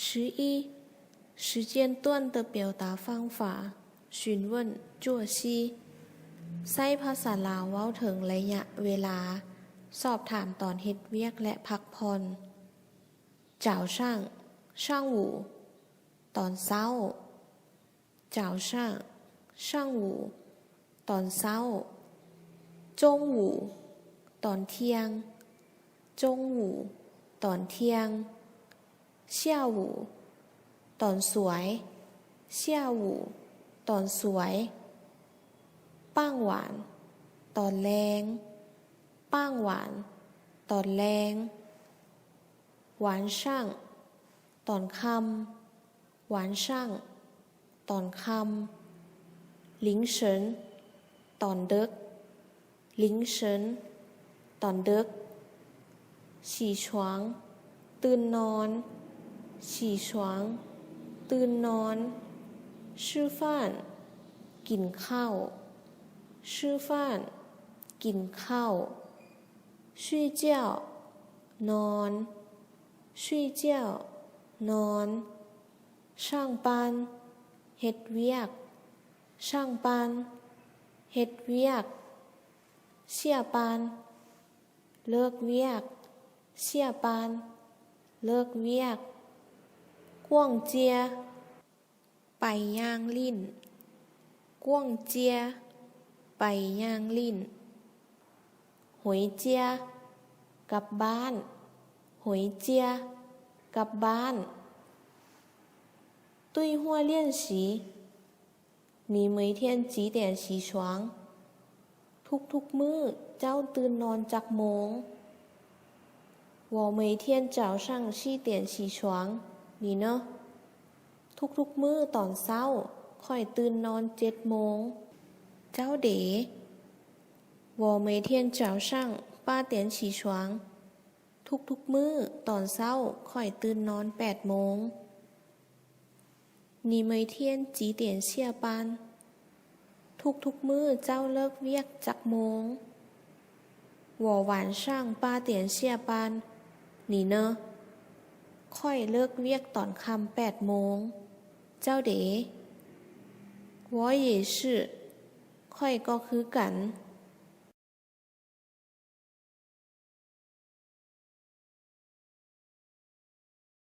十一、时间段的表达方法：询问作息。 ໃຊ້ພາສາລາວເວົ້າເຖິງໄລຍະເວລາ ສອບຖາມຕອນເຮັດວຽກ ແລະ ພັກຜ່ອນ. 早上、上午 ຕອນເຊົ້າ. 早上、上午 ຕອນເຊົ້າ. 中午、ຕອນທ່ຽງ. 中午、ຕອນທ່ຽງ. 下午、ຕອນສວຍ. 下午、ຕອນສວຍ. 傍晚、ຕອນແລງ. 傍晚、ຕອນແລງ. 晚上、ຕອນຄ່ຳ. 晚上、ຕອນຄ່ຳ. 凌晨、ຕອນເດິກ. 凌晨、ຕອນເດິກ. 起床、ຕື່ນນອນ. 起床、ຕື່ນນອນ. 吃饭、ກິນເຂົ້າ. 吃饭、ກິນເຂົ້າ. 睡觉、ນອນ. 睡觉、ນອນ. 上班、ເຮັດວຽກ. 上班、ເຮັດວຽກ. 下班、ເລີກວຽກ. 下班、ເລີກວຽກ. 逛街、ໄປຍ່າງຫຼິ້ນ. 逛街、ໄປຍ່າງຫຼິ້ນ. 回家、ກັບບ້ານ. 回家、ກັບບ້ານ. 对话练习。 你每天几点起床？ ທຸກໆມື້ເຈົ້າຕື່ນນອນຈັກໂມງ? 我每天早上七点起床，你呢？ ທຸກໆມື້ຕອນເຊົ້າ ຂ້ອຍຕື່ນນອນເຈັດໂມງ. ເຈົ້າເດ? 我每天早上八点起床， ທຸກໆມື້ຕອນເຊົ້າ ຂ້ອຍຕື່ນນອນແປດໂມງ. 你每天几点下班？ ທຸກໆມື້ເຈົ້າເລີກວຽກຈັກໂມງ? 我晚上八点下班，你呢？ ຂ້ອຍເລີກວຽກຕອນຄ່ຳແປດໂມງ. ເຈົ້າເດ? 我也是， ຂ້ອຍກໍຄືກັນ.